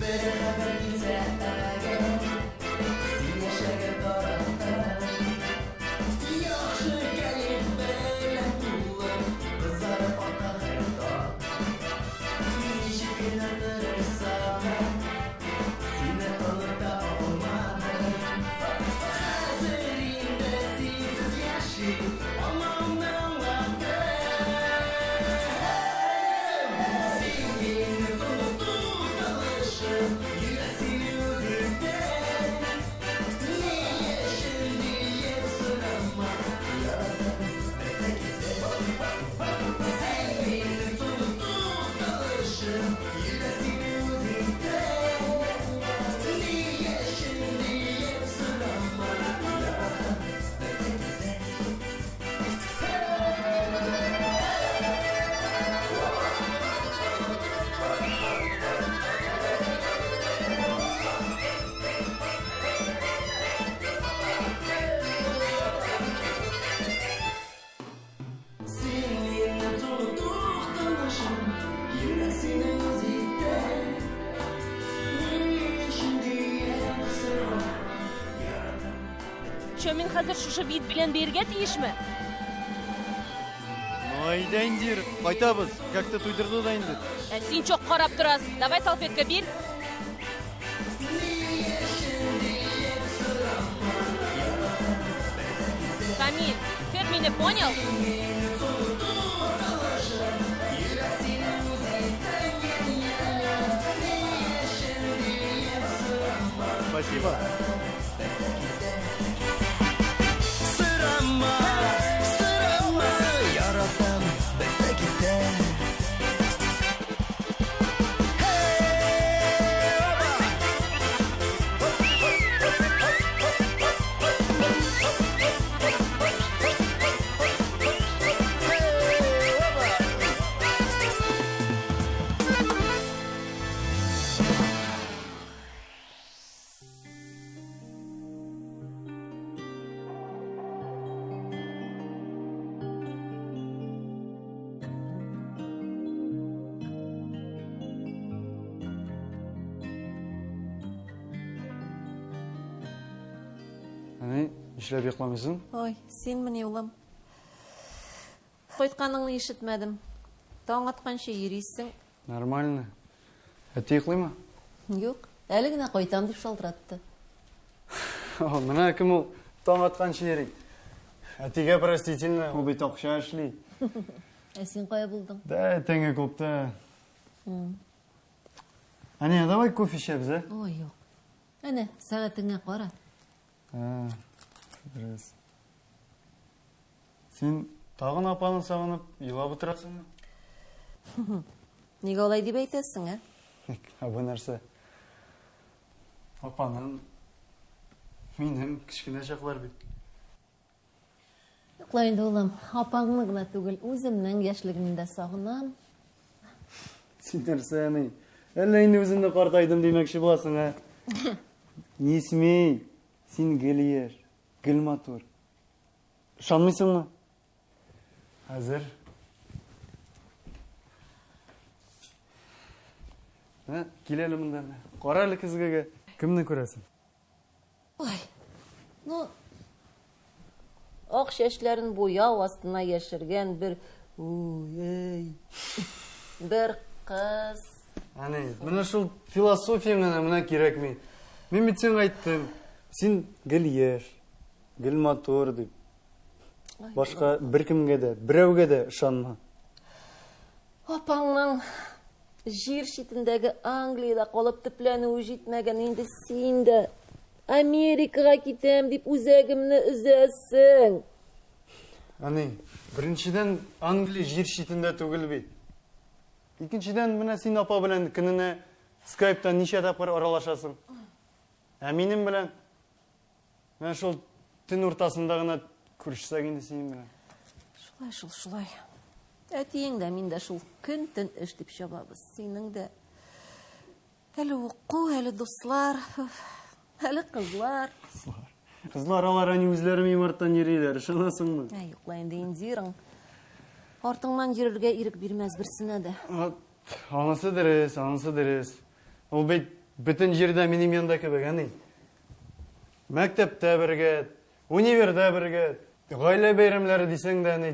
Бер хәбәр килсә әгәр, син яшәгән тарафтан. Яхшы кәеф белән тулып, кызарып ата һәр таң. Ничек кенә тырышсам да, сине оныта алмадым. Хәзер инде синсез яши алмавымны аңладым. Син минем соңгы тукталышым, йөрәк сине үз итте. Ни өчен диеп сорама, яратам, бетте китте. Син минем соңгы тукталышым, йөрәк сине үз итте. Ни өчен диеп сорама, яратам, бетте китте. Син минем соңгы тукталышым, йөрәк сине үз итте. Ни өчен диеп сорама, яратам, бетте. Чё, мин хәзер шушы вид белән биергә тиешме? Ну, әйдә инде, кайтабыз. Как-то туйдырды да инде. Ә син чок карап торасың. Давай салфетка бир. Камиль, кер мине, понял? Спасибо. Сорама, сорама, яратам, бетте китте. Әни, нишләп йокламыйсың? Ой, синмени, улым? Кайтканыңны ишетмәдем. Таң атканчы йөрисең. Нормально. Әти йоклыймы? Юк, әле генә кайтам дип шалтыратты. О, менә кем ул таң атканчы йөри. Әтигә простительно, ул бит акча эшли. Ә син кая булдың? Да, тәңге клубта. Әни, а давай кофе эчәбез, ә? Ой, юк. Әнә, сәгатеңә кара. А, дөрес. Син тагын апаны сагынып елап утырасыңмы? Нигә алай дип әйтәсең, ә? Ә бу нәрсә? Апаның минем кечкенә чаклар бит. Юк ла инде, улым, апаңны гына түгел, үземнең яшьлегемне дә сагынам. Син нәрсә, әни? Әллә инде үземне картайдым димәкче буласың, ә? Не смей! Син гел яшь, гел матур. Ышанмыйсыңмы? Хәзер. Ә, кил әле монда. Кара әле көзгегә. Кемне күрәсең? Ой. Ну, ак чәчләрен буяу астына яшергән бер ой, бер кыз. Әни, менә шул философияң генә менә кирәкми. Мин бит сиңа әйттем. Син гел яшь, Гел матур дип. Башка беркемгә дә, берәүгә дә ышанма. Апаңның җир читендәге Англиядә калып төпләнүе җитмәгән, инде син дә Америкага китәм дип үзәгемне өзәсең. Әни, беренчедән, Англия җир читендә түгел бит. Икенчедән, менә син апа белән көненә скайптан ничә тапкыр аралашасың? Ә минем белән Менә шул төн уртасында гына күрешсәк инде синең белән. Шулай шул, шулай. Әтиең дә, мин дә шул көн-төн эш дип чабабыз. Синең дә әле уку, әле дуслар, әле кызлар. Кызлар. Кызлар алар әни үзләре минем арттан йөриләр, ышанасыңмы? Ә, юк ла инде Индираң. Артыңнан йөрергә ирек бирмәс берсенә дә. Анысы дөрес, анысы дөрес. Ул бит бөтен җирдә минем янда кебек, әни. Мәктәптә бергә, универда бергә, гаилә бәйрәмнәре дисәң дә, әни,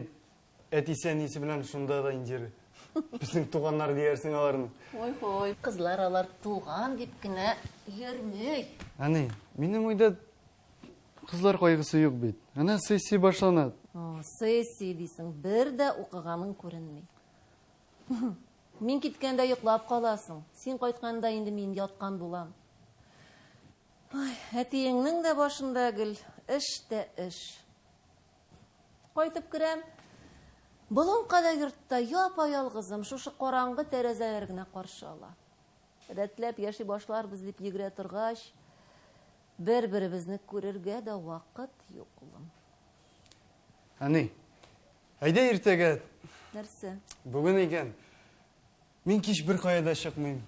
әтисе әнисе белән шунда да инде. Безнең туганнар диярсең аларны. Ой, ой, кызлар алар туган дип кенә йөрми. Әни, минем уйда кызлар кайгысы юк бит. Әнә сессия башлана. О, сессия дисең, бер дә укыганың күренми. Мин киткәндә йоклап каласың. Син кайтканда инде мин яткан булам. Ай, әтиеңнең дә башында гел эш тә эш. Кайтып керәм. Болын кадәр йортта япа-ялгызым, шушы караңгы тәрәзәләр генә каршы ала. Рәтләп яши башларбыз дип йөгерә торгач, бер-беребезне күрергә дә вакыт юк, улым. Әни, әйдә иртәгә. Нәрсә? Бүген икән. Мин кич беркая да чыкмыйм.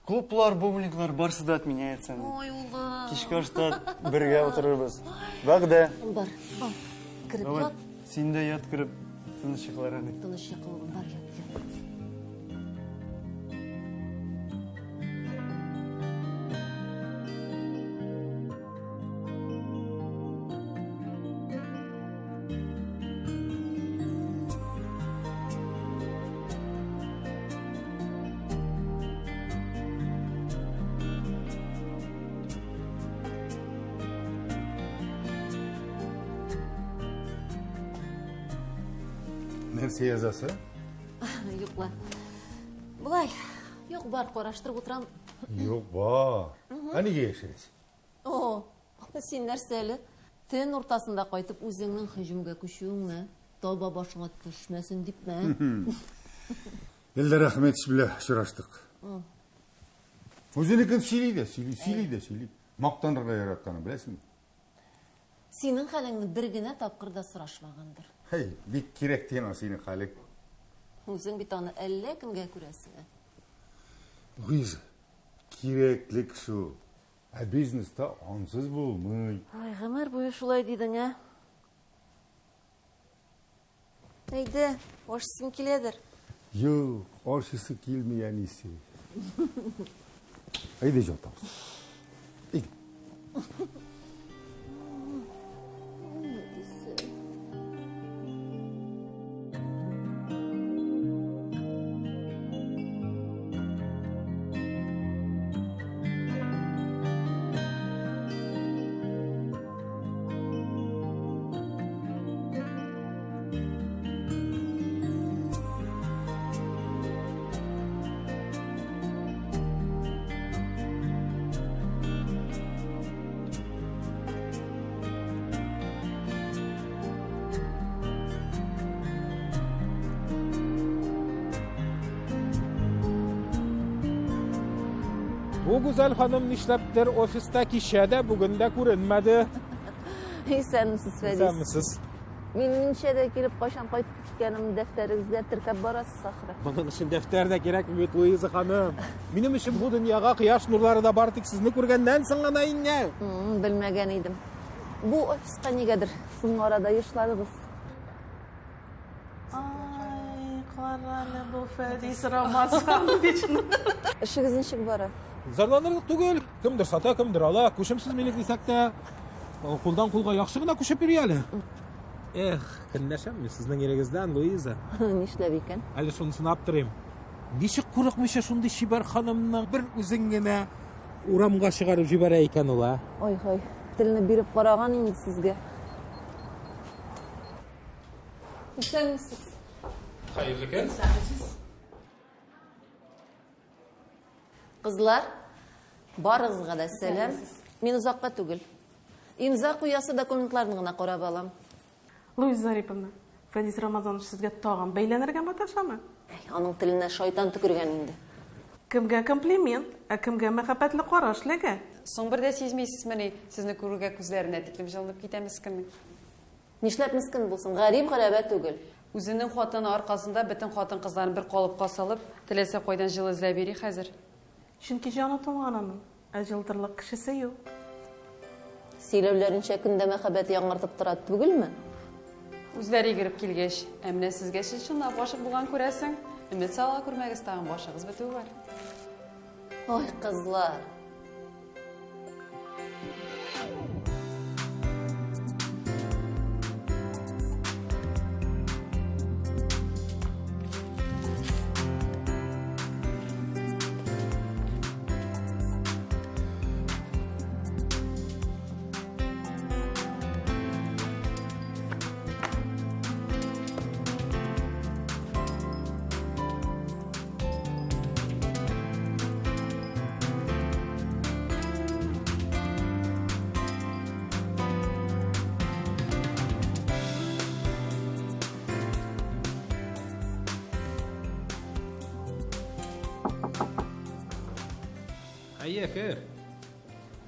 Клублар, боулинглар барсы да отменяется. Ой, улым. Кичке ашта бергә утырырбыз. Вәгъдә. Бар, ал. Кереп Давай, ят. син дә ят кереп, тыныч йоклар, әни. Тыныч йокла, улым, бар, ят, ят. Нәрсә язасы? Юк ла. Болай, юк бар, караштырып утырам. Юк бар. Ә нигә яшерәсең? О, син нәрсә әле? Төн уртасында кайтып үзеңнең һөҗүмгә күчүеңме? Таба башыңа төшмәсен дипме? Илдар Әхмәтович белән очраштык. Үзенекен сөйли дә, сөйли, сөйли дә, сөйли. Мактанырга яратканын беләсеңме? Синең хәлеңне бер генә тапкыр да сорашмагандыр. Хей, бик кирәк дигән синең хәлең. Үзең бит аны әллә кемгә күрәсең. ә? Луиза, кирәкле кеше ул. Ә бизнеста ансыз булмый. Ай, гомер буе шулай дидең, ә? Әйдә, ашыйсың киләдер. Юк, ашыйсы килми, әнисе. Әйдә жатабыз. Әйдә. Бу гүзәл ханым нишләптер офиста кичә дә, бүген дә күренмәде. Исәнмесез, Фәдис. Исәнмесез. Мин ничәдә килеп, кайчан кайтып киткәнемне дәфтәрегезгә теркәп барасыз, ахры. Моның өчен дәфтәр дә кирәкми бит, Луиза ханым. Минем өчен бу дөньяга кояш нурлары да бары тик сезне күргәннән соң гына иңә. Белмәгән идем. Бу офиска нигәдер соңгы арада ешладыгыз. Ай, карале бу Фәдис Рамазановичны. Эшегез ничек бара? Зарланырлык түгел. Кемдер сата, кемдер ала. Күчемсез милек дисәк тә, кулдан кулга яхшы гына күчеп йөри әле. Эх, көнләшәм мин сезнең ирегездән, Луиза. Нишләп икән? Әле шунысын аптырыйм. Ничек курыкмыйча шундый чибәр ханымны бер үзен генә урамга чыгарып җибәрә икән ул, а? Ай-һай, телне биреп караган инде сезгә. Исәнмесез. Хәерле көн. Кызлар, барыгызга да сәлам. Мин озакка түгел. Имза куясы документларны гына карап алам. Луиза Зариповна, Фәдис Рамазанович сезгә тагын бәйләнергә маташамы? Әй, аның теленә шайтан төкергән инде. Кемгә комплимент, ә кемгә мәхәббәтле караш эләгә? Соң бер дә сизмисезмени, сезне күрүгә күзләренә тиклем җылынып китә мескеннең. Нишләп мескен булсын, гарип гәрәбә түгел. Үзенең хатыны аркасында бөтен хатын-кызларын бер калыпка салып, теләсә кайдан җылы эзләп йөри хәзер. Чөнки җаны туңган аның, ә җылытырлык кешесе юк. Сөйләүләренчә көн дә мәхәббәт яңартып тора түгелме? Үзләре йөгереп килгәч, ә менә сезгә чын-чынлап гашыйк булган күрәсең. Өмет сала күрмәгез тагын, башыгыз бетүе бар. Ой, кызлар. Әйе, кер.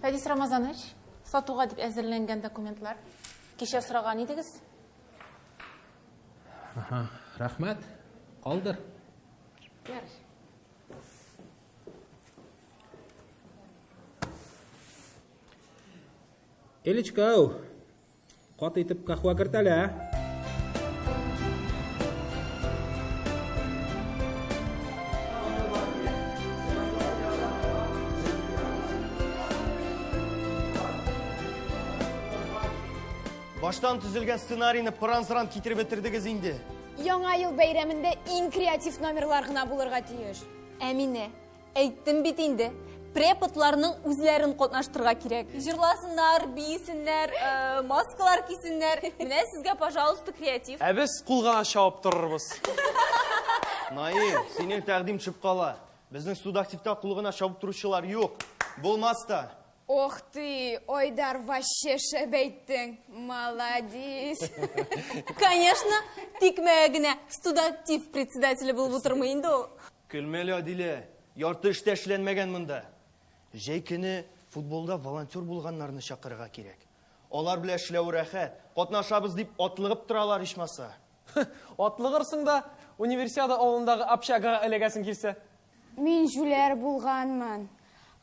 Фәдис Рамазанович, сатуга дип әзерләнгән документлар. Кичә сораган идегез. Аһа, рәхмәт. Калдыр. Ярый. Элечка, ау. Каты итеп каһвә керт әле, ә? Баштан төзелгән сценарийны пыран-сыран китереп бетердегез инде. Яңа ел бәйрәмендә иң креатив номерлар гына булырга тиеш. Әминә, әйттем бит инде, преподларның үзләрен катнаштырырга кирәк. Җырласыннар, биесеннәр, э, маскалар кисеннәр. Менә сезгә, пожалуйста, креатив. Ә без кул гына чабып торырбыз. Наил, синең тәкъдим төшеп кала. Безнең студактивта кул гына чабып торучылар юк. Булмас та. Ох ты, Айдар, вообще шәп әйттең. Молодец. Конечно, тикмәгә генә студактив председателе булып утырмый инде ул. Көлмә әле, Адилә. Ярты эш тә эшләнмәгән монда. Җәй көне футболда волонтер булганнарны чакырырга кирәк. Алар белән эшләү рәхәт. Катнашабыз дип атлыгып торалар ичмаса. Атлыгырсың да, Универсиада авылындагы общагага эләгәсең килсә. Мин җүләр булганмын.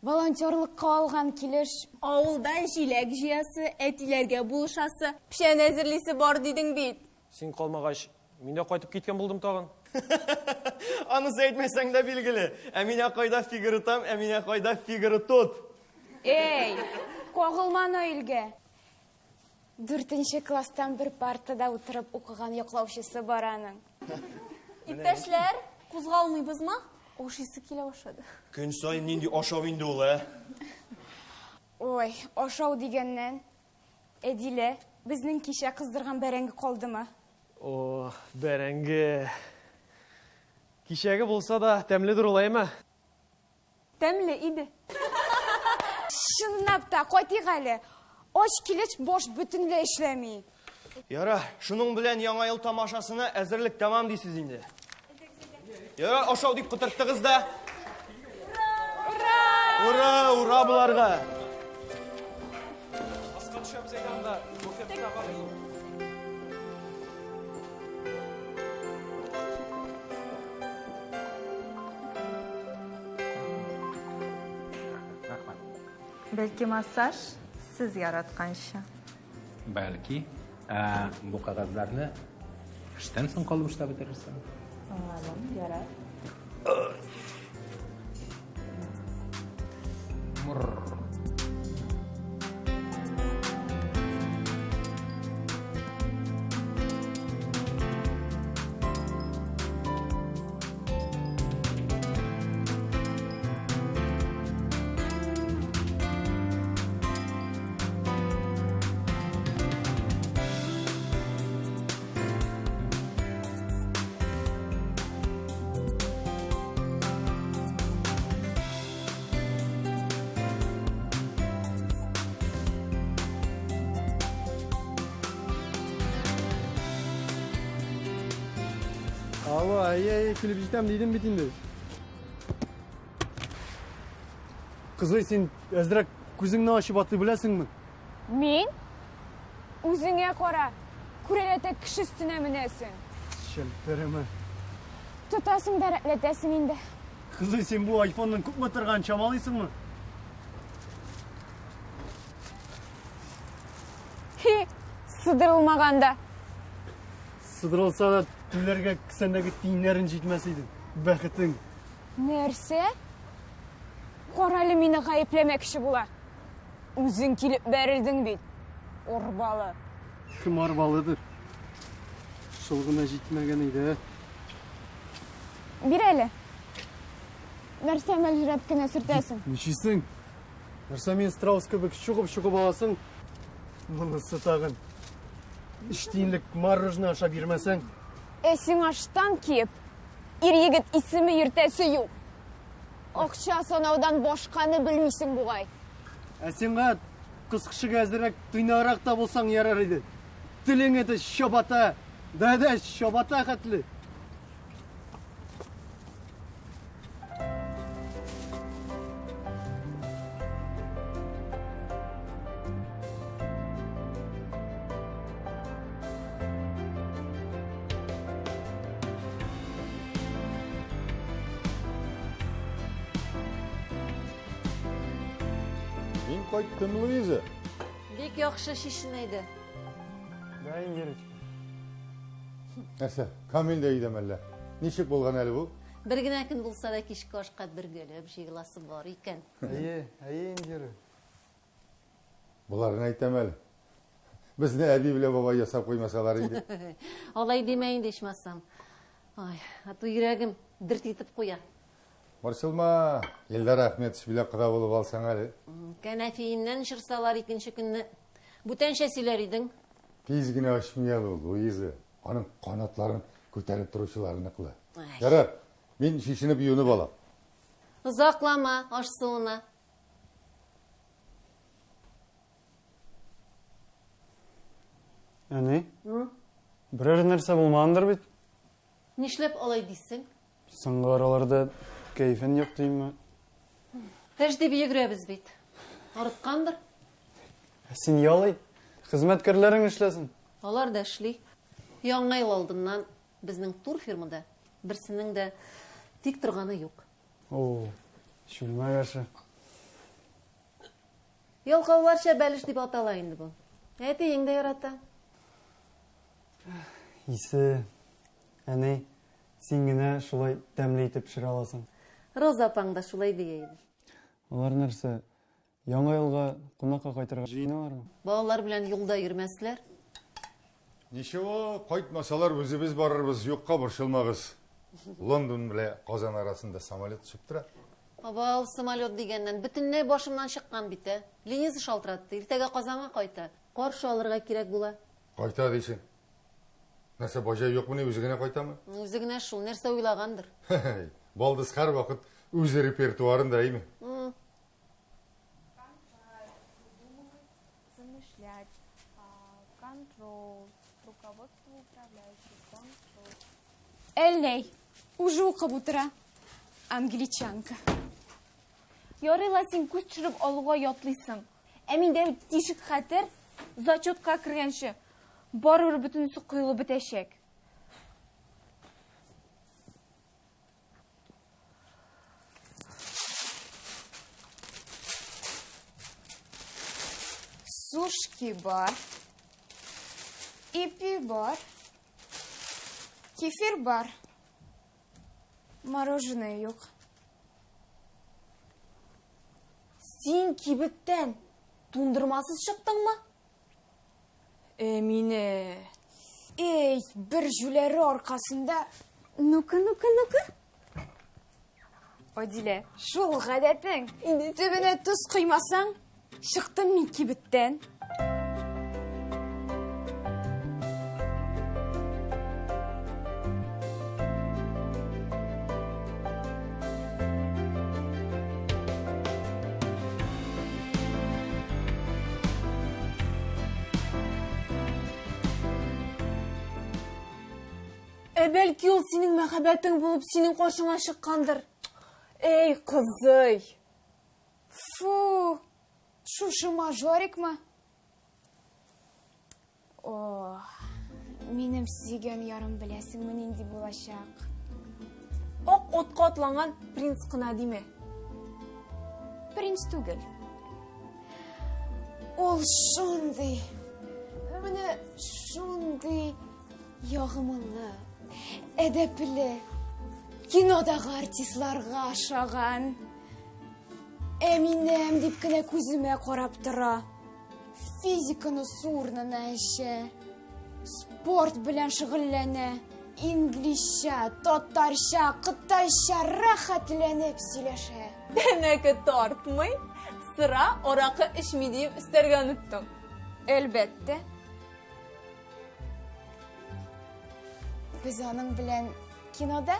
Волонтерлыкка алган килеш. Авылдан җиләк җыясы, әтиләргә булышасы, печән әзерлисе бар дидең бит. Син калмагач, мин дә кайтып киткән булдым тагын. Анысы әйтмәсәң дә билгеле. Әминә кайда фигуры там, Әминә кайда фигуры тут. Эй, кагылма Наилгә. Дүртенче класстан бер партада утырып укыган яклаучысы бар аның. Иптәшләр, кузгалмыйбызмы? Ашыйсы килә башлады. Көн саен нинди ашау инде ул, ә? Ой, ашау дигәннән. Әдилә, безнең кичә кыздырган бәрәңге калдымы? Ох, бәрәңге. Кичәге булса да, тәмледер ул, әйме? Тәмле иде. Чынлап та, кайтыйк әле. Ач килеш баш бөтенләй эшләми. Яра, шуның белән Яңа ел тамашасына әзерлек тәмам дисез инде. Яра, ашау дип котырттыгыз да. Ура! Ура, ура боларга! Аска төшәбез әйдә анда, буфетка барыйк. Бәлки массаж сез яратканча. Бәлки, ә бу кәгазьләрне эштән соң калып эшләп бетерерсең. Аңладым, ярар. Мурр. Алло, әйе, әйе, килеп җитәм дидем бит инде. Кызый, син әзрәк күзеңне ачып атлый беләсеңме? Мин? Үзеңә кара, күрәләтә кеше өстенә менәсең. Челпереме. Тотасың да рәтләтәсең инде. Кызый, син бу айфонның күпме торганын чамалыйсыңмы? Хи, сыдырылмаган да. Сыдырылса да түләргә кесәндәге тиеннәрең җитмәс иде. Бәхетең. Нәрсә? Карале мине гаепләмәкче була. Үзең килеп бәрелдең бит. Арбалы. Кем арбалыдыр? Шул гына җитмәгән иде, ә? Бир әле. Нәрсә мәлҗерәп кенә сөртәсең? Ничисең? Нәрсә мин страус кебек чугып-чугып аласың? Монысы тагын. Өч тиенлек мороженое ашап йөрмәсәң. Ә сиңа штан киеп, ир-егет исеме йөртәсе юк. Акча санаудан башканы белмисең бугай. Ә сиңа кыз кешегә әзрәк тыйнаграк та булсаң ярар иде. Телең это чабата. Да-да, чабата хәтле. Мин кайттым, Луиза. Бик яхшы чишен әйдә. Да, Индирочка. Нәрсә, Камил дә өйдә мәллә? Ничек булган әле бу? Бер генә көн булса да кичке ашка бергәләп җыеласы бар икән. Әйе, әйе, Индира. Боларын әйтәм әле. Безне әби белән бабай ясап куймасалар иде. Алай димә инде ичмасам. Ай, а то йөрәгем дерт итеп куя. Борчылма, Илдар Әхмәтович белән кода булып алсаң әле. Кәнәфиеннән очырсалар икенче көнне бүтәнчә сөйләр идең. Тиз генә очмый әле ул, Луиза. Аның канатларын күтәреп торучылар ныклы. Ярар, мин чишенеп юынып алам. Озаклама, аш суына. Әни? Берәр нәрсә булмагандыр бит? Нишләп алай дисең? Соңгы араларда кәефен юк димме? Эш дип йөгерәбез бит. Арыткандыр. Ә син ял ит. Хезмәткәрләрең эшләсен. Алар да эшли. Яңа ел алдыннан безнең турфирмада берсенең дә тик торганы юк. О, чүлмәк ашы. Ялкауларча бәлеш дип атала инде бу. Әтиең дә ярата. Исе, әни, син генә шулай тәмле итеп пешерә аласың. Роза апаң да шулай дия иде. Алар нәрсә, Яңа елга кунакка кайтырга җыеналармы? Балалар белән юлда йөрмәсләр. Ничего, кайтмасалар үзебез барырбыз, юкка борчылмагыз. Лондон белән Казан арасында самолет очып тора. Абау, самолет дигәннән, бөтенләй башымнан чыккан бит, ә. Лениза шалтыратты, иртәгә Казанга кайта. Каршы алырга кирәк була. Кайта дисең. Нәрсә, баҗай юкмыни, үзе генә кайтамы? Үзе генә шул, нәрсә уйлагандыр. Балдыз һәрвакыт үз репертуарында, әйме? Әлләй, уже укып утыра. Англичанка. Ярый ла син күз төшереп алуга ятлыйсың. Ә миндә бит тишек хәтер, зачетка кергәнче барыбер бөтенесе коелып бетәчәк. Сушки бар. Ипи бар. Кефир бар. Мороженое юк. Син кибеттән туңдырмасыз чыктыңмы? Әминә. Эй, бер җүләре аркасында. Ну-ка, ну-ка, ну-ка. Адилә, шул гадәтең. Инде төбенә тоз коймасаң, чыктым мин кибеттән. Ә бәлки ул синең мәхәббәтең булып синең каршыңа чыккандыр. Эй, кызый! Фу! Шушы мажорикмы? О, минем сөйгән ярым беләсеңме нинди булачак? Ак отка атланган принц кына димә. Принц түгел. Ул шундый, менә шундый ягымлы, әдәпле, кинодагы артистларга ошаган. Әминәм дип кенә күземә карап тора. Физиканы су урынына эчә. Спорт белән шөгыльләнә. Инглизчә, татарча, кытайча рәхәтләнеп сөйләшә. Тәмәке тартмый, сыра, аракы эчми диеп өстәргә оныттың. Әлбәттә. Без аның белән кинода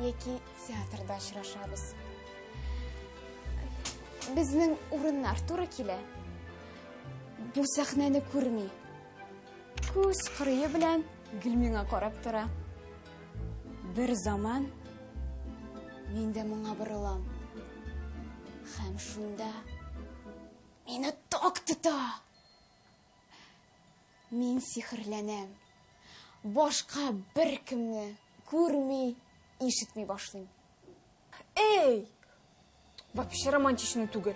яки театрда очрашабыз. Безнең урыннар туры килә. Бу сәхнәне күрми. Күз кырые белән гел миңа карап тора. Бер заман мин дә моңа борылам. Һәм шунда мине ток тота. Мин сихерләнәм. Башка беркемне күрми, ишетми башлыйм. Эй! Вообще романтичный түгел.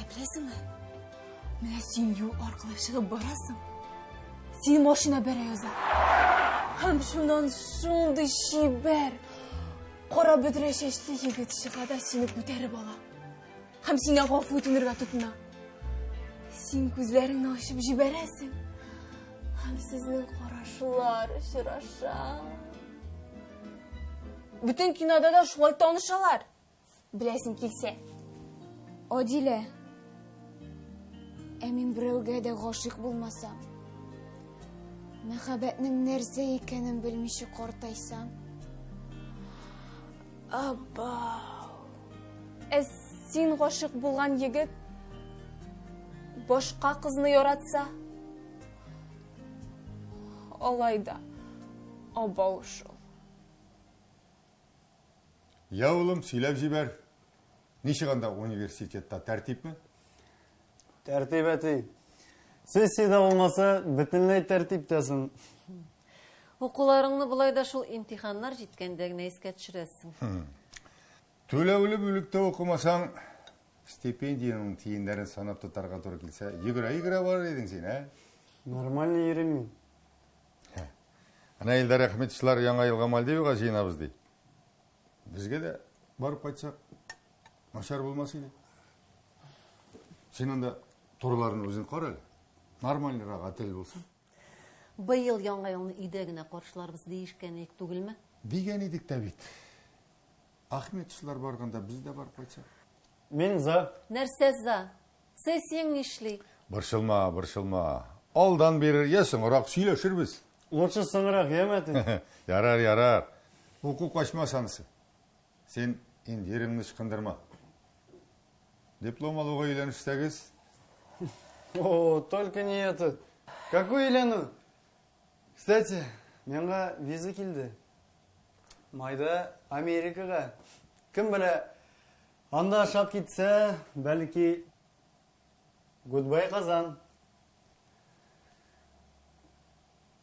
Ә беләсеңме? Менә син юл аркылы чыгып барасың. Син машина бәрә яза. Һәм шуннан шундый чибәр, кара бөдрә чәчле егет чыга да сине күтәреп ала. Һәм синнән гафу үтенергә тотына. Син күзләреңне ачып җибәрәсең. Һәм сезнең карашлар очраша. Бөтен кинода да шулай танышалар. Беләсең килсә. Адилә, ә мин берәүгә дә гашыйк булмасам, мәхәббәтнең нәрсә икәнен белмичә картайсам, Абау. Ә син гашыйк булган егет башка кызны яратса? Алай да абау шул. Я, улым, сөйләп җибәр. Ничек анда университетта тәртипме? Тәртип, әти. Сессиядә булмаса, бөтенләй тәртиптә соң. Укуларыңны болай да шул имтиханнар җиткәндә генә искә төшерәсең. Түләүле бүлектә укымасаң, стипендиянең тиеннәрен санап тотарга туры килсә, йөгерә-йөгерә барыр идең син, ә? Нормально йөрим мин. Әнә Илдар Әхмәтовчлар яңа елга Мальдивага җыенабыз ди. Безгә дә барып кайтсак, начар булмас иде. Син анда турларын үзең кара әле. Нормальныйрак отель булсын. Быел яңа елны өйдә генә каршыларбыз диешкән идек түгелме? Дигән идек тә бит. Ахметовлар барганда без дә барып кайтсак. Мин за. Нәрсә за? Сессияң нишли? Борчылма, борчылма. Алдан бирер, я соңрак сөйләшербез. Лучше соңрак, яме әти? Ярар, ярар. Уку качмас анысы. Син Индиреңне ычкындырма. Диплом алуга өйләнешсәгез? О, только не это. Какую өйләнү? Кстати, миңа виза килде. Майда Америкага. Кем белә, анда ашап китсә, бәлки Goodbye Казан.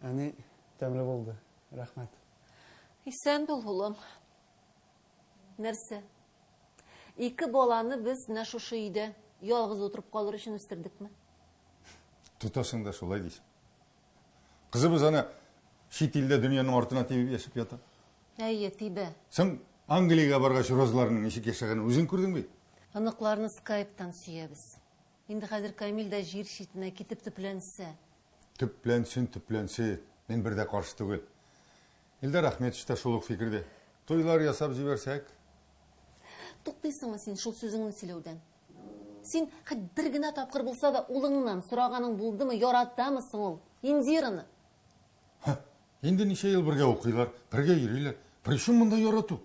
Әни, тәмле булды. Рәхмәт. Исән бул, улым. Нәрсә? Ике баланы без менә шушы өйдә ялгыз утырып калыр өчен үстердекме? Тотасың да шулай дисең. Кызыбыз аны чит илдә дөньяның артына тибеп яшәп ята. Әйе, тибә. Соң Англиягә баргач Розаларның ничек яшәгәнен үзең күрдең бит. Оныкларны скайптан сөябез. Инде хәзер Камил дә җир читенә китеп төпләнсә. Төпләнсен, төпләнсен. Мин бер дә каршы түгел. Илдар Ахметович та шул ук фикердә. Туйлар ясап җибәрсәк. Туктыйсыңмы син шул сүзеңне сөйләүдән? Син хәт бер генә тапкыр булса да улыңнан сораганың булдымы, яратамы соң ул Индираны? Һа, инде ничә ел бергә укыйлар, бергә йөриләр. Причем монда ярату?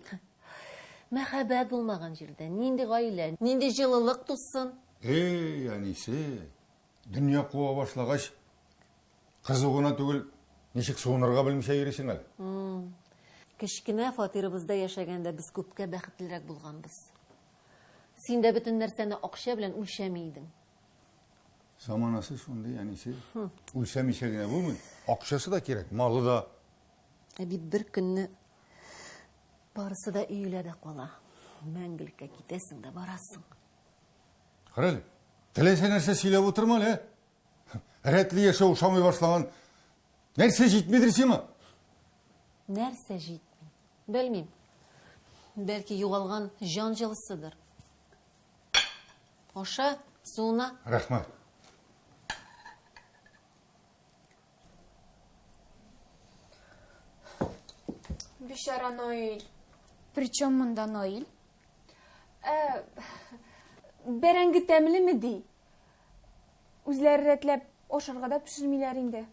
Мәхәббәт булмаган җирдә нинди гаилә, нинди җылылык тусын? Эй, әнисе, дөнья куа башлагач, кызу гына түгел, ничек суынырга белмичә йөрисең әле. Кечкенә фатирыбызда яшәгәндә без күпкә бәхетлерәк булганбыз. Син дә бөтен нәрсәне акча белән үлчәми идең. Заманасы шундый, әнисе. Үлчәмичә генә булмый. Акчасы да кирәк, малы да. Ә бит бер көнне барысы да өелә дә кала. Мәңгелеккә китәсең дә барасың. Кара әле, теләсә нәрсә сөйләп утырма әле, ә? Рәтле яшәү ошамый башлаган. Нәрсә җитмидер сиңа? Нәрсә җитми? Белмим. Бәлки югалган җан җылысыдыр. Аша, суына. Рәхмәт. Бичара Наил. Причем монда Наил? Ә, бәрәңге тәмлеме ди? Үзләре рәтләп ашарга да пешермиләр инде.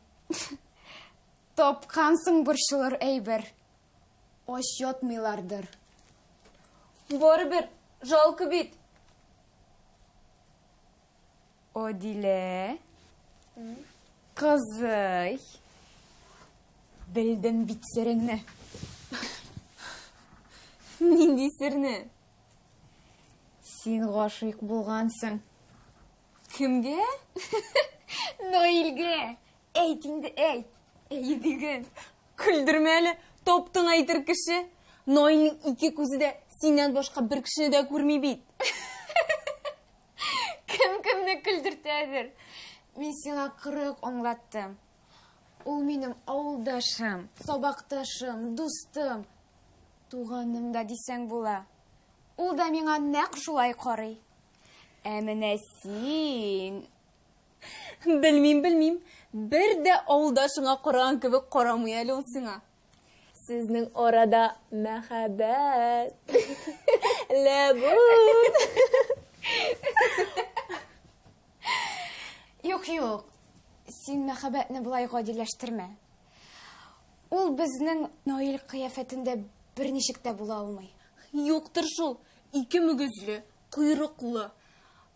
Тапкансың борчылыр әйбер. Ач ятмыйлардыр. Барыбер, жалко бит. Адилә. Кызый. Белдем бит сереңне. Нинди серне? Син гашыйк булгансың. Кемгә? Наилгә. Әйт инде, әйт. Әй диген. Көлдермә әле, таптың әйтер кеше. Наилнең ике күзе дә синнән башка бер кешене дә күрми бит. Кем кемне көлдертәдер? Мин сиңа кырык аңлаттым. Ул минем авылдашым, сабакташым, дустым, туганым да дисәң була. Ул да миңа нәкъ шулай карый. Ә менә син... Белмим, белмим. Бер дә авылдашыңа караган кебек карамый әле ул сиңа. Сезнең арада мәхәббәт. Ләбүн. Юк, юк. Син мәхәббәтне болай гадиләштермә. Ул безнең Наил кыяфәтендә берничек тә була алмый. Юктыр шул. Ике мөгезле, койрыклы,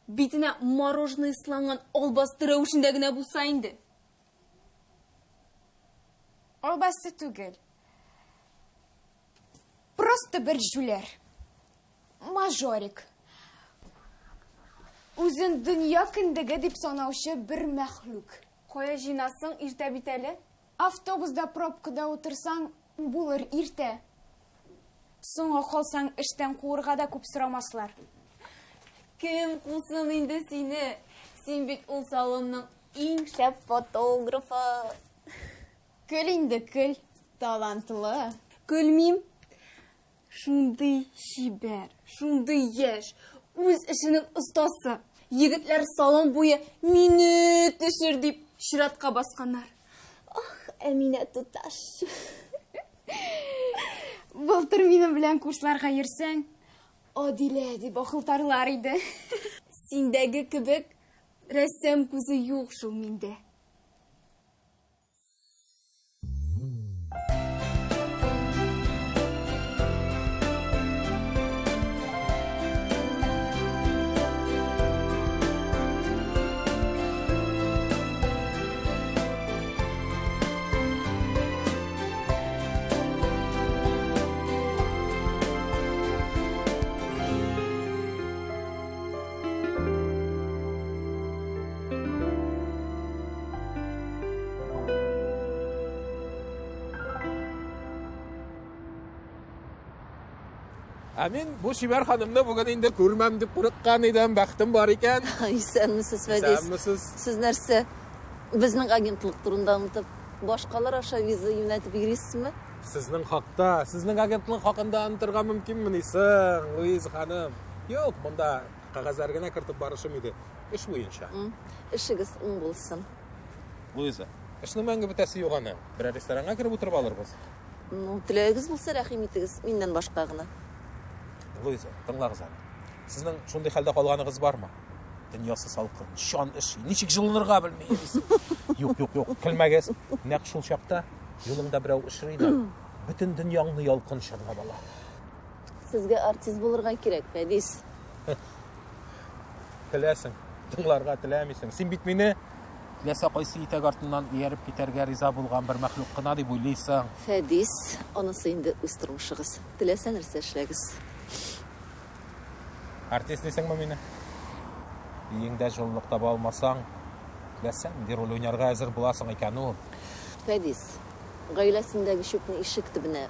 битенә мороженое сыланган албасты рәвешендә генә булса инде. Албасты түгел. Просто бер җүләр. Мажорик. Үзен дөнья кендеге дип санаучы бер мәхлук. Кая җыенасың, иртә бит әле? Автобуста пробкада утырсаң, булыр иртә. Соңга калсаң, эштән куырга да күп сорамаслар. Кем кусын инде сине? Син бит ул салонның иң шәп фотографы. Көл инде, көл. Талантлы. Көлмим. Шундый чибәр, шундый яшь, үз эшенең остасы. Егетләр салон буе мине төшер дип чиратка басканнар. Ах, Әминә туташ. Былтыр минем белән курсларга йөрсәң, Адилә дип ахылтарлар иде. Синдәге кебек рәссам күзе юк шул миндә. Ә мин бу чибәр ханымны бүген инде күрмәм дип курыккан идем, бәхтем бар икән. Исәнмесез, Фәдис. Исәнмесез. Сез нәрсә, безнең агентлык турында онытып, башкалар аша виза юнәтеп йөрисезме? Сезнең хакта, сезнең агентлык хакында онытырга мөмкинмени соң, Луиза ханым? Юк, монда кәгазьләр генә кертеп барышым иде. Эш буенча. Эшегез уң булсын. Луиза, эшнең мәңге бетәсе юк аны. Берәр ресторанга кереп утырып алырбыз. Ну, теләгегез булса, рәхим итегез, миннән башка гына. Луиза, тыңлагыз әле. Сезнең шундый хәлдә калганыгыз бармы? Дөньясы салкын, җан өши, ничек җылынырга белми йөрисез. Юк, юк, юк, көлмәгез. Нәкъ шул чакта юлыңда берәү очрый да, бөтен дөньяңны ялкын чорнап ала. Сезгә артист булырга кирәк, Фәдис. Көләсең, тыңларга теләмисең. Син бит мине теләсә кайсы итәк артыннан ияреп китәргә риза булган бер мәхлук кына дип уйлыйсың. Фәдис, анысы инде үз тормышыгыз. Теләсә нәрсә эшләгез. Артист дисеңме мине? Өеңдә җылылык таба алмасаң, теләсә нинди роль уйнарга әзер буласың икән ул. Фәдис, гаиләсендәге чүпне ишек төбенә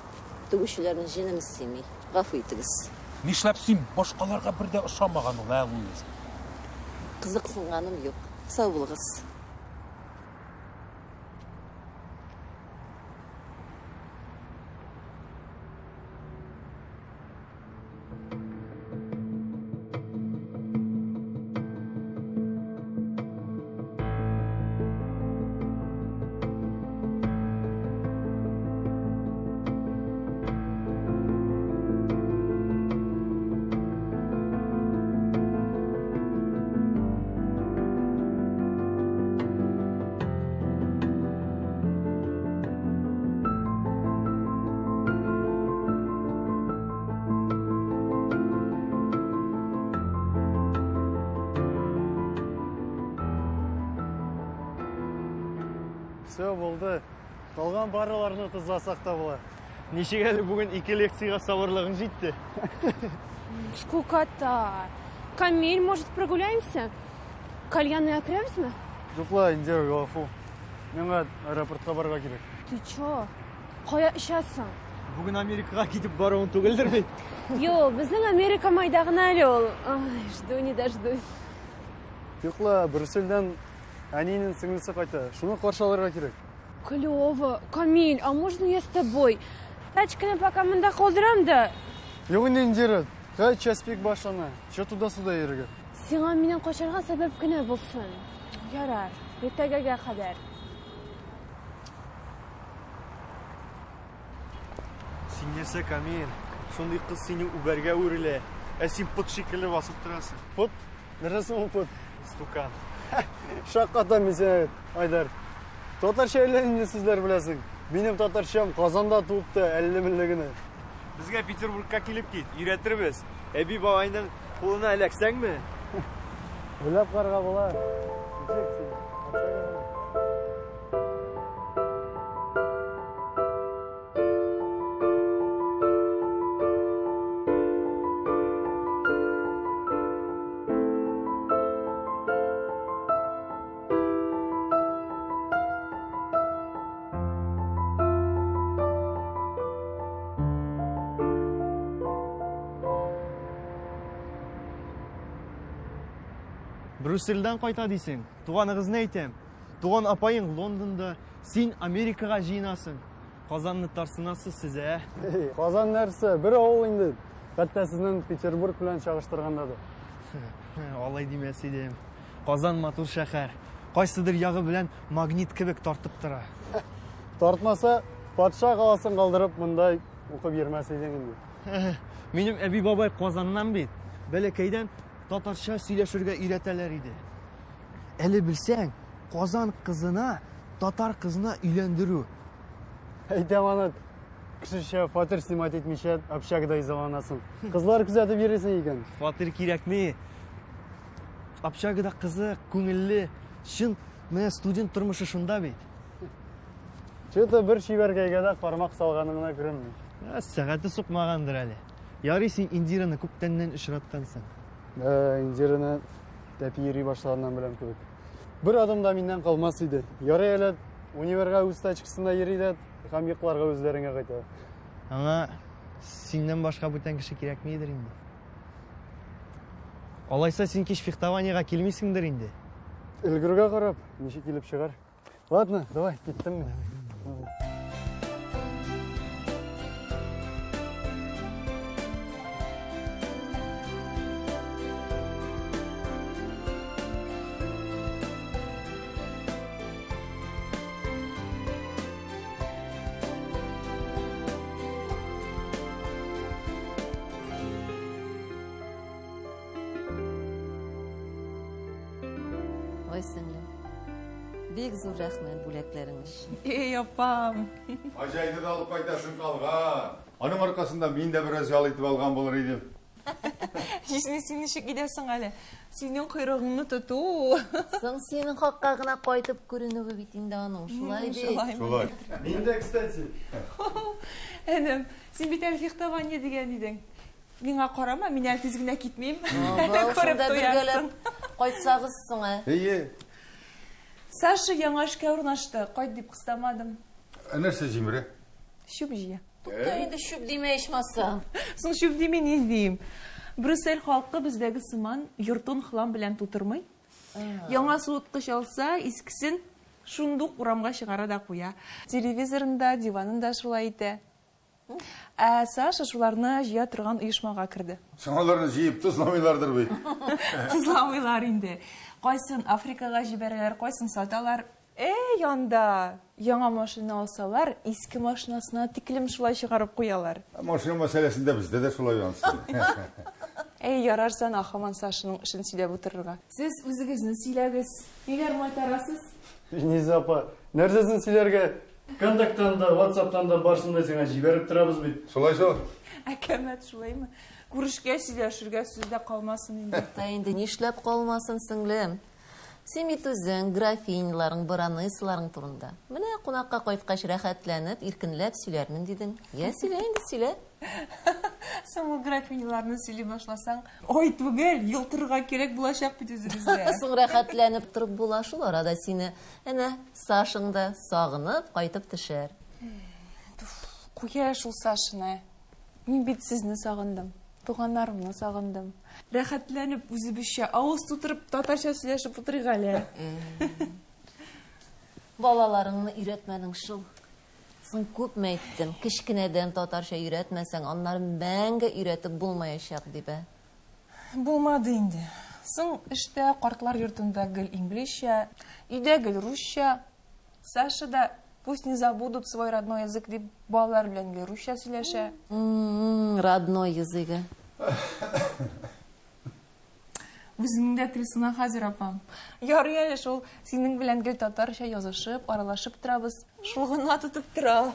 түгүчеләрне җенем сөйми. Гафу итегез. Нишләп син башкаларга бер дә ошамаган ул, ә, Луиза? Кызыксынганым юк. Сау булыгыз. Все, булды. Калган параларны тозласак та була. Ничек әле бүген ике лекциягә сабырлыгың җитте? Скукота. Камиль, может, прогуляемся? Кальянный окребезме? Юк ла, Индира, гафу. Миңа аэропортка барырга кирәк. Ты чё? Кая очасың? Бүген Америкага китеп баруың түгелдер бит? Юк, безнең Америка майда гына әле ул. Ай, жду не дождусь. Юк ла, Брюссельдән әнинең сеңлесе кайта. Шуны каршы алырга кирәк. Клево. Камиль, а можно я с тобой? Тачканы пока монда калдырам да. Юк инде, Индира, хәзер час пик башлана. Чё туда-сюда йөрергә? Сиңа миннән качарга сәбәп кенә булсын. Ярар, иртәгәгә кадәр. Син нәрсә, Камил? Шундый кыз сине үбәргә үрелә. Ә син пот шикелле басып торасың. Пот? Нәрсә соң ул пот? Стукан. Шаккатам мин сиңа, Айдар. Татарча әллә нинди сүзләр беләсең. Минем татарчам Казанда туып та әлле-мэлле генә. Безгә Петербургка килеп кит, өйрәтербез. Әби-бабайның кулына эләксәңме? Уйлап карарга була. Ничек син? Общагага? Брюссельдән кайта дисең. Туганыгызны әйтәм. Туган апаең Лондонда, син Америкага җыенасың. Казанны тарсынасыз сез, ә? Эй, Казан нәрсә? Бер авыл инде. Хәтта сезнең Петербург белән чагыштырганда да. Алай димәс идем. Казан матур шәһәр. Кайсыдыр ягы белән магнит кебек тартып тора. Тартмаса, патша каласын калдырып, монда укып йөрмәс идең инде. Минем әби-бабай Казаннан бит. Бәләкәйдән татарча сөйләшергә өйрәтәләр иде. Әле белсәң, Казан кызына, татар кызына өйләндерү. Әйтәм аны, кешечә фатир снимать итмичә, общагада изаланасың. Кызлар күзәтеп йөрисең икән. Фатир кирәкми. Общагада кызык, күңелле. Чын менә студент тормышы шунда бит. Чё-то бер чибәркәйгә дә кармак салганың гына күренми. Ә, сәгате сукмагандыр әле. Ярый син Индираны күптәннән очраткансың. Ә, Индираны тәпи йөри башлаганнан беләм кебек. Бер адым да миннән калмас иде. Ярый әле универга үз тачкасында йөри дә һәм йокларга үзләреңә кайта. Аңа синнән башка бүтән кеше кирәкмидер инде. Алайса син кич фехтованиега килмисеңдер инде. Өлгергә карап, ничек килеп чыгар. Ладно, давай, киттем мин. Ой, сеңлем. Бик зур рәхмәт бүләкләрең өчен. Эй, апам. Аҗайны да алып кайтасың калган. Аның аркасында мин дә бераз ял итеп алган булыр идем. Җизни, син ничек өйдәсең әле? Синең койрыгыңны тоту. Соң синең хакка гына кайтып күренүе бит инде аның, шулай бит? Шулай. Мин дә, кстати. Энем, син бит әле фехтование дигән идең. Миңа карама, мин әле тиз генә китмим. Күреп Күреп туярсың. Кайтсагыз соң, ә? Әйе. Саша яңа эшкә урнашты. Кайт дип кыстамадым. Ә нәрсә җимерә? Чүп җыя. Тукта инде чүп димә ичмаса. Соң чүп дими ни дим? Брюссель халкы бездәге сыман йортын хлам белән тутырмый. Яңа суыткыч алса, искесен шундук урамга чыгара да куя. Телевизорын да, диванын да шулай итә. Ә Саша шуларны җыя торган оешмага керде. Соң аларны җыеп тозламыйлардыр бит. Тозламыйлар инде. Кайсын Африкага җибәрәләр, кайсын саталар. Әй, анда яңа машина алсалар, иске машинасына тиклем шулай чыгарып куялар. Машина мәсьәләсендә бездә дә шулай ансы. Әй, ярар сана һаман Сашаның эшен сөйләп утырырга. Сез үзегезне сөйләгез. Ниләр майтарасыз? Низа апа, нәрсәсен сөйләргә? Контакттан да, WhatsAppтан да барысын да сиңа җибәреп торабыз бит. Шулай шул. Әкәмәт шулаймы? Күрешкәч сөйләшергә сүз дә калмасын инде. Та инде нишләп калмасын, сеңлем? Син бит үзең графиняларың, баронессаларың турында. Менә кунакка кайткач рәхәтләнеп, иркенләп сөйләрмен дидең. Йә, сөйлә инде, сөйлә. Соң ул графиняларны сөйли башласаң, ай түгел, ел торырга кирәк булачак бит үзебездә. Соң рәхәтләнеп торып була шул арада сине. Әнә, Сашаң да сагынып кайтып төшәр. Куя шул Сашаны. Мин бит сезне сагындым, туганнарымны сагындым. Рәхәтләнеп үзебезчә авыз тутырып татарча сөйләшеп утырыйк әле. Балаларыңны өйрәтмәдең шул. Соң күпме әйттем, кечкенәдән татарча өйрәтмәсәң, аннары мәңге өйрәтеп булмаячак дип, ә? Булмады инде. Соң эштә, картлар йортында гел инглизчә, өйдә гел русча. Саша да пусть не забудут свой родной язык дип балалар белән гел русча сөйләшә. Родной языгы. Үзеңнең дә тел сына хәзер, апам. Ярый әле шул синең белән гел татарча язышып, аралашып торабыз. Шул гына тотып тора.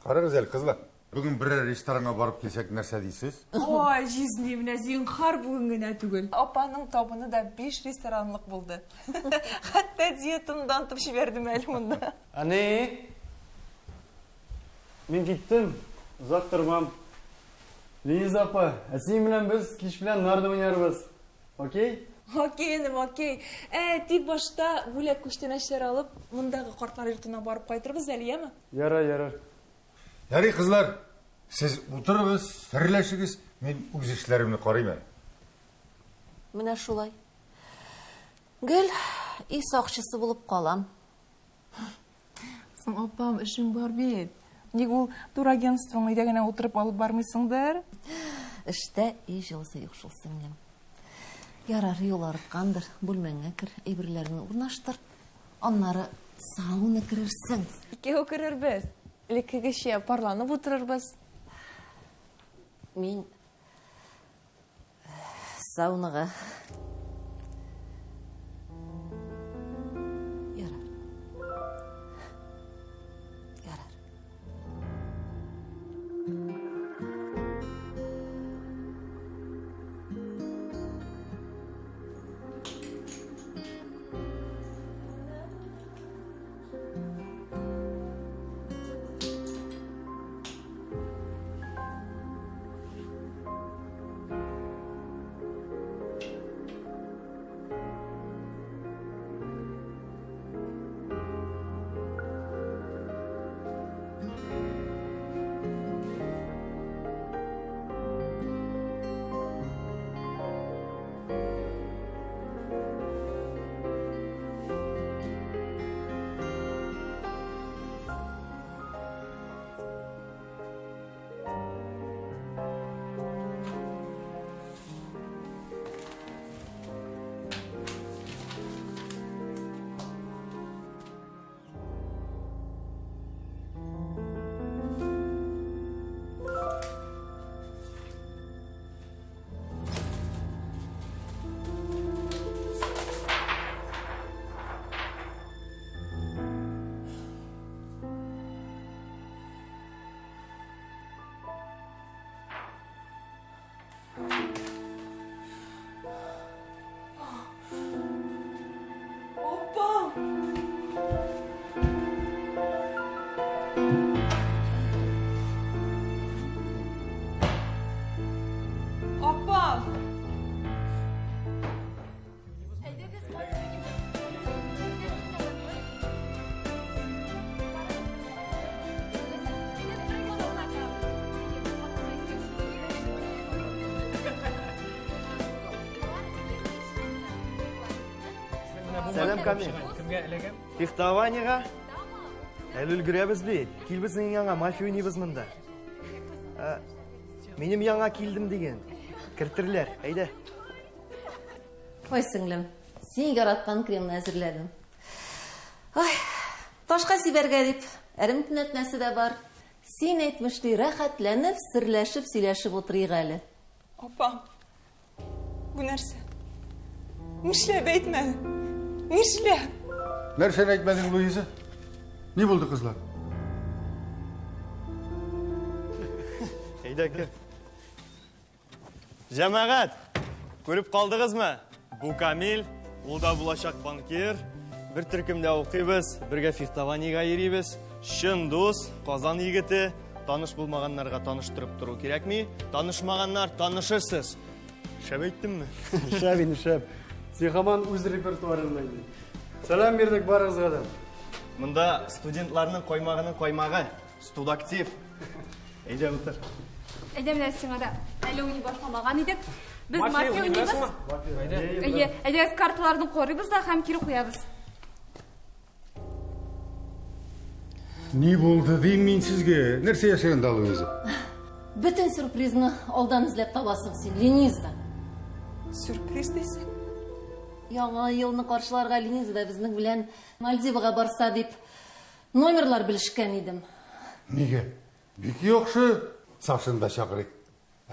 Карагыз әле, кызлар. Бүген берәр ресторанга барып килсәк, нәрсә дисез? Ой, җизни, менә зинһар бүген генә түгел. Апаның табыны да биш ресторанлык булды. Хәтта диетамны да онытып җибәрдем әле монда. Әни! Мин киттем, озак тормам. Лиза апа, ә синең белән без кич белән нарды уйнарбыз. Окей? Окей, энем, окей. Ә, тик башта бүләк күчтәнәчләр алып, мондагы картлар йортына барып кайтырбыз әле, яме? Ярар, ярар. Ярый, кызлар, сез утырыгыз, серләшегез, мин үз эшләремне карыйм әле. Менә шулай. Гел өй сакчысы булып калам. Соң, апам, эшең бар бит. Ник ул турагентствоң өйдә генә утырып алып бармыйсыңдыр? Эштә өй җылысы юк шул, сеңлем. Ярар, юл арыткандыр, бүлмәңә кер, әйберләреңне урнаштыр. Аннары сауна керерсең. Икәү керербез. Элеккегечә парланып утырырбыз. Мин саунага. Ярар. Ярар. Апам! Апам! Сәлам, Камил. Кемгә эләгән? Фехтованиега? Әле өлгерәбез бит. Кил безнең яңа, мафия уйныйбыз монда. Ә, минем яңа килдем диген. Кертерләр, әйдә. Ой, сеңлем, син яраткан кремны әзерләдем. Ой, ташка сибәргә дип, әрем төнәтмәсе дә бар. Син әйтмешли, рәхәтләнеп, серләшеп, сөйләшеп утырыйк әле. Апа, бу нәрсә? Нишләп әйтмәдең? Нишләп? Нәрсәне әйтмәдең, Луиза? Ни булды, кызлар? Әйдә, кер. Җәмәгать, күреп калдыгызмы? Бу Камил, Ул да булачак банкир. Бер төркемдә укыйбыз, бергә фехтованиегә йөрибез. Чын дус, Казан егете. Таныш булмаганнарга таныштырып тору кирәкми. Танышмаганнар танышырсыз. Шәп әйттемме? Шәп инде, шәп. Син һаман үз репертуарыңда инде. Сәлам бирдек барыгызга да. Монда студентларның каймагының каймагы. Студактив. Әйдә утыр. Әйдә менә сиңа да. Әле уйный башламаган идек. Без мафия уйныйбыз. Әйе, әйдәгез карталарны карыйбыз да һәм кире куябыз. Ни булды дим мин сезгә? Нәрсә яшәгән дә үзе? Бөтен сюрпризны алдан эзләп табасың син, Лениза. Сюрприз дисең? Яңа елны каршыларга Лениза да безнең белән Мальдивага барса дип номерлар белешкән идем. Нигә? Бик яхшы. Сашаны да чакырыйк.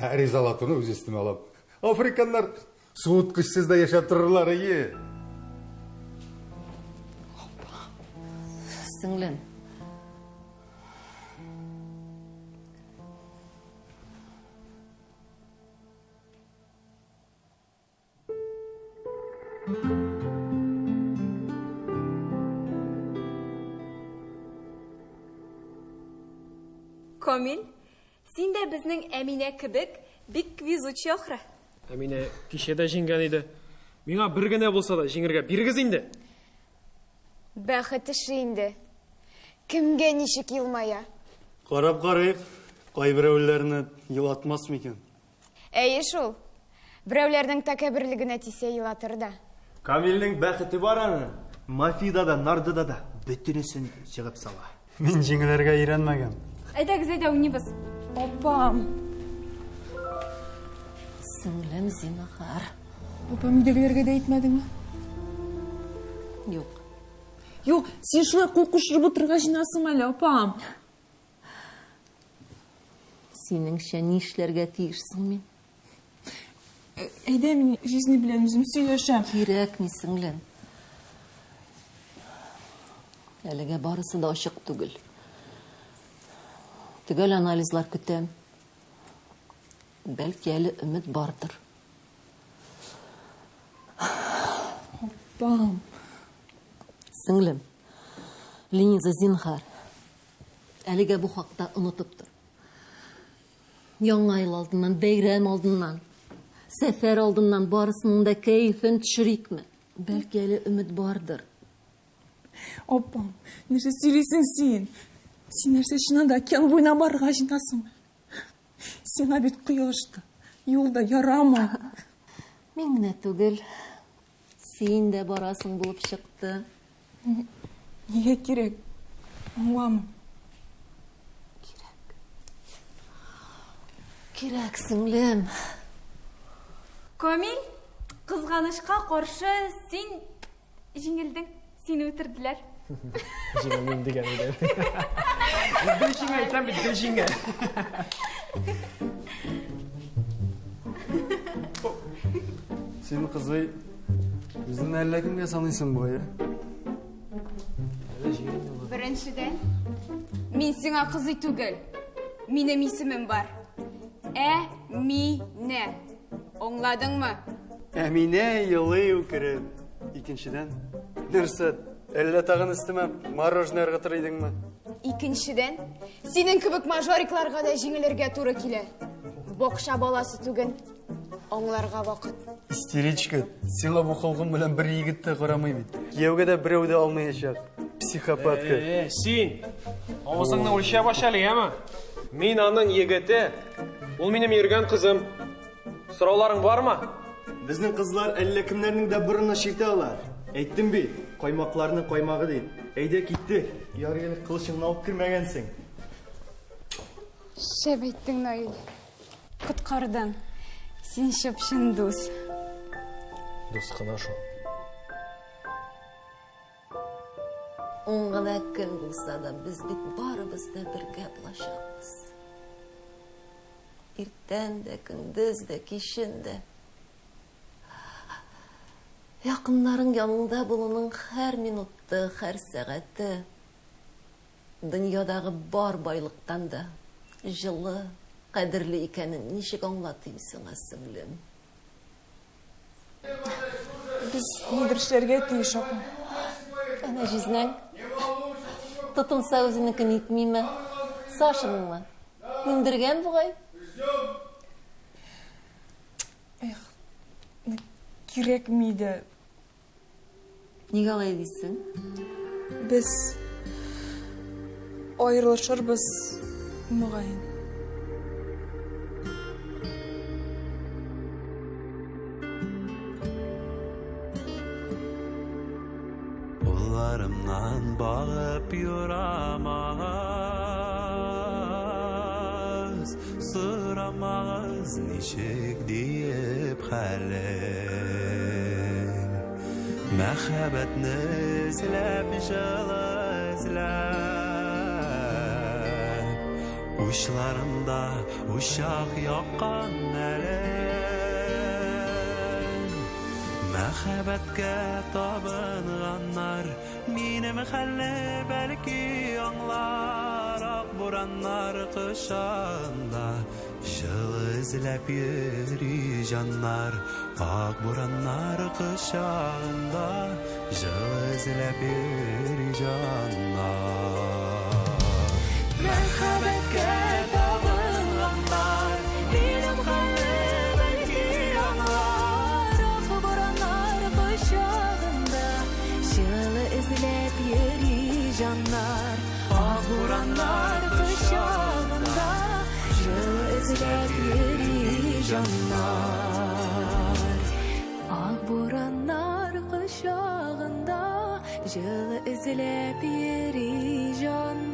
Ә Ризалатуны үз өстемә алам. Африканнар суыткычсыз да яшәп торырлар, әйе. Сеңлем. Камил, син дә безнең Әминә кебек бик везучий ахры. Әминә кичә дә җиңгән иде. Миңа бер генә булса да җиңергә бирегез инде. Бәхет эше инде. Кемгә ничек елмая. Карап карыйк, кайберәүләрне елатмас микән? Әйе шул. Берәүләрнең тәкәбберлегенә тисә елатыр да. Камилнең бәхете бар аның. Мафида да, нардыда да бөтенесен чыгып сала. Мин җиңелергә өйрәнмәгән. Әйдәгез, әйдә уйныйбыз. Апам. Сеңлем, зинһар. Апам өйдәгеләргә дә әйтмәдеңме? Юк. Юк, син шулай кул кушырып утырырга җыенасың әле, апам. Синеңчә нишләргә тиеш соң мин? Әйдә, мин җизни белән үзем сөйләшәм. Кирәкми, сеңлем. Әлегә барысы да ачык түгел. Төгәл анализлар көтәм. Бәлки әле өмет бардыр. Апам. Сеңлем, Лениза, зинһар. Әлегә бу хакта онытып тор. Яңа ел алдыннан, бәйрәм алдыннан, сәфәр алдыннан барысының да кәефен төшерикме? Бәлки әле өмет бардыр. Апам, нәрсә сөйлисең син? Син нәрсә чыннан да океан буена барырга җыенасыңмы? Сиңа бит кояш та, юл да ярамый. Мин генә түгел, Син дә барасың булып чыкты. Нигә кирәк? Аңламыйм. Кирәк. Кирәк, сеңлем. Камил, кызганычка каршы, син җиңелдең. Сине үтерделәр. Җиңелмим дигән иде. Гел җиңә әйтәм бит, гел җиңә. Син, кызый, үзеңне әллә кемгә саныйсың бугай, ә? Беренчедән, мин сиңа кызый түгел. Минем исемем бар. Әминә. Аңладыңмы? Әминә елый үкереп. Икенчедән, нәрсә, әллә тагын өстемә мороженое ыргытыр идеңме? Икенчедән, синең кебек мажорикларга да җиңелергә туры килә. Бакча баласы түгел, аңларга вакыт. Истеричка, сиңа бу холкың белән бер егет тә карамый бит. Кияүгә дә берәү дә алмаячак. Психопатка. Э, син! Авызыңны үлчәп ач әле, яме? Мин аның егете. Ул минем йөргән кызым. Сорауларың бармы? Безнең кызлар әллә кемнәрнең дә борынына чиртә алар. Әйттем бит, каймакларның каймагы дип. Әйдә киттек. Ярый әле кылычыңны алып кермәгәнсең. Шәп әйттең, Наил. Коткардың. Син чып-чын дус. Дус кына шул. Ун гына көн булса да, без бит барыбыз да бергә булачакбыз. Иртән дә, көндез дә, кичен дә. Якыннарың яныңда булуның һәр минуты, һәр сәгате дөньядагы бар байлыктан да җылы, кадерле икәнен ничек аңлатыйм сиңа, сеңлем? Без нидер эшләргә тиеш, апа. Әнә җизнәң. Тотынса үзенекен итмиме? Сашаныңмы? Күндергән бугай. Эх, кирәкми дә. Нигә алай дисең? Без аерылышырбыз, мөгаен. Кулларымнан багып юрамагыз, сорамагыз ничек диеп хәлем. Мәхәббәтне эзләп, җылы эзләп, учларымда учак яккан әле. Мәхәббәткә табынганнар минем хәлне бәлки аңлар. Ак бураннар кочагында җылы эзләп йөри җаннар. Ак бураннар кочагында җылы эзләп йөри җаннар. Мәхәббәткә табынганнар минем хәлне бәлки аңлар. Ак бураннар кочагында җылы эзләп йөри җаннар. Ак бураннар кочагында җылы эзләп йөри җаннар. Ак бураннар кочагында җылы эзләп йөри җаннар.